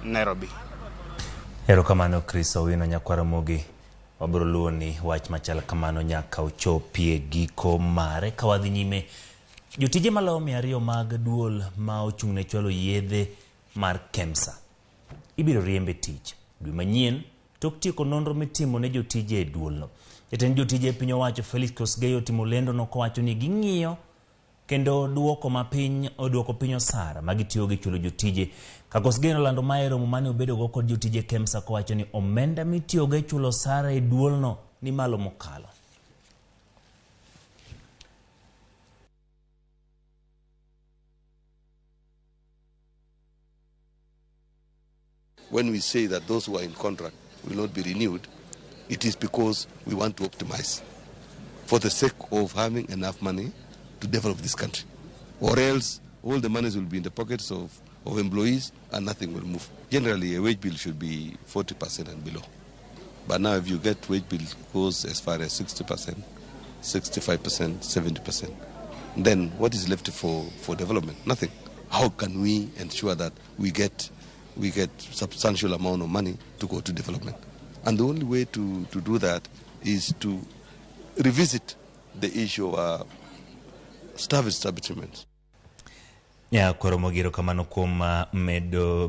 Nairobi. Erokamano Chris Owino Nyakwar Ramogi. Wabiro luwo ni wach machal kamano nyaka ochopie giko mare. Ka wadhi nyime, jotije maloyo 200 mag duol ma ochung' ne chwalo yedhe mar KEMSA ibiro riemb e tich dwe manyien tok tieko nonro mitimo ne jotije e duolno. Jatend jotije e piny owacho Felix Kosgei otimo lendono kowacho ni ging'iyo kendo duoko ma piny oduoko piny osara ma gitiyo gi chulo jotije. Ka Kosgei nolando mae e romo mane obedogo kod jotije KEMSA kowacho ni omenda mitiyogo e chulo osara e duolno ni malo mokalo. When we say that those who are in contract will not be renewed, it is because we want to optimize for the sake of having enough money to develop this country. Or else all the monies will be in the pockets of employees and nothing will move. Generally, a wage bill should be 40% and below. But now if you get wage bill goes as far as 60%, 65%, 70%, then what is left for development? Nothing. How can we ensure that we get substantial amount of money to go to development? And the only way to do that is to revisit the issue of staff establishments. Nyakwar Ramogi, erokamano kuom medo medo